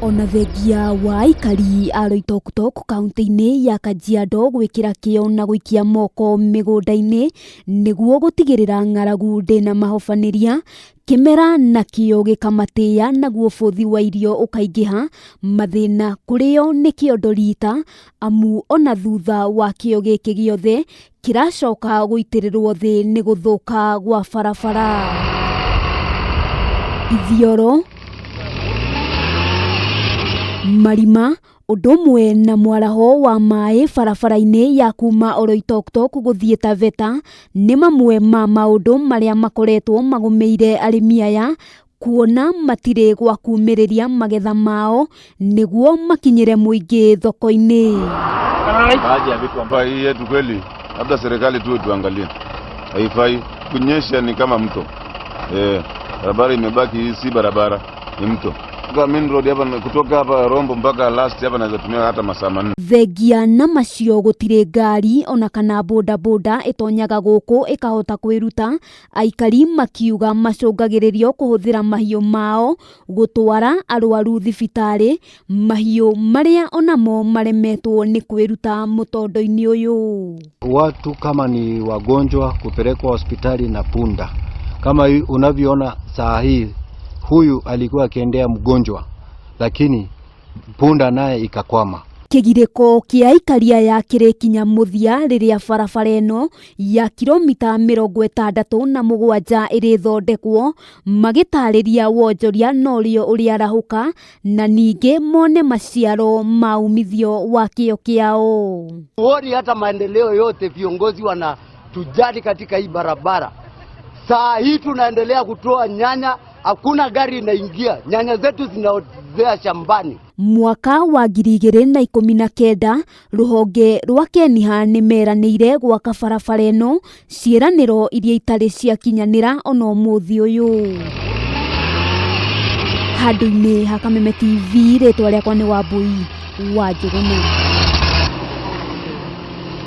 Ona thengia wa aikari a Loitoktok kaunti-inĩ ya Kajiado gwĩkĩra kĩo na gũikia moko mĩgũnda-inĩ nĩguo gũtigĩrĩra ng'aragu ndĩnamahobanĩria, kĩmera nakĩo gĩkamatĩĩa naguo bũthi wa irio ũkaingĩha, mathĩna kũrĩ o nĩ kĩondo rita amu ona thutha wa kĩo gĩkĩ gĩothe kĩracoka gũitĩrĩrwo thĩ nĩ gũthũka gwa barabara. Ithioro, marima, ũndũ ũmwe na mwaraho wa maĩ barabara-inĩ ya kuma Oloitoktok gũthiĩ Taveta nĩ mamwe ma maũndũ marĩa makoretwo magũmĩire arĩmi aya kuona matirĩ gwa kumĩrĩria magetha mao nĩguo makinyĩre mũingĩ thoko-inĩ. Hii yetu kweli, labda serikali tu tuangalie, haifai. Kunyesha ni kama mto eh, barabara imebaki si barabara, ni mto. Kutoka main road hapa, kutoka hapa Rombo mpaka last hapa naweza tumia hata masaa 4. Thengia na macio gũtirĩ ngari ona kana bodaboda ĩtonyaga gũkũ ĩkahota kwĩruta, aikari makiuga macũngagĩrĩrio kũhũthĩra mahiũ mao gũtwara arwaru thibitarĩ, mahiũ marĩa onamo maremetwo nĩ kwĩruta mũtondo-inĩ ũyũ. Watu kama ni wagonjwa kupelekwa hospitali na punda. Kama unavyoona saa hii, huyu alikuwa akiendea mgonjwa, lakini punda naye ikakwama. Kĩgirĩko kĩa aikari aya kĩrĩkinya mũthia rĩrĩa barabara ĩno ya kilomita 67 ĩrĩthondekwo, magĩtarĩria wonjoria norĩo ũrĩarahũka na ningĩ mone maciaro ma umithio wa kĩo kĩao. Huoni hata maendeleo yote viongozi wanatujali katika hii barabara. Saa hii tunaendelea kutoa nyanya, hakuna gari inaingia, nyanya zetu zinaozea shambani. Mwaka wa 2019 rũhonge rwa Keniha nĩ meranĩire gwaka barabara ĩno, ciĩranĩro iria itarĩ ciakinyanĩra ona ũmũthĩ ũyũ. Handũ-inĩ ha Kameme TV, rĩtwa rĩakwa nĩ Wambui wa Njũgũna.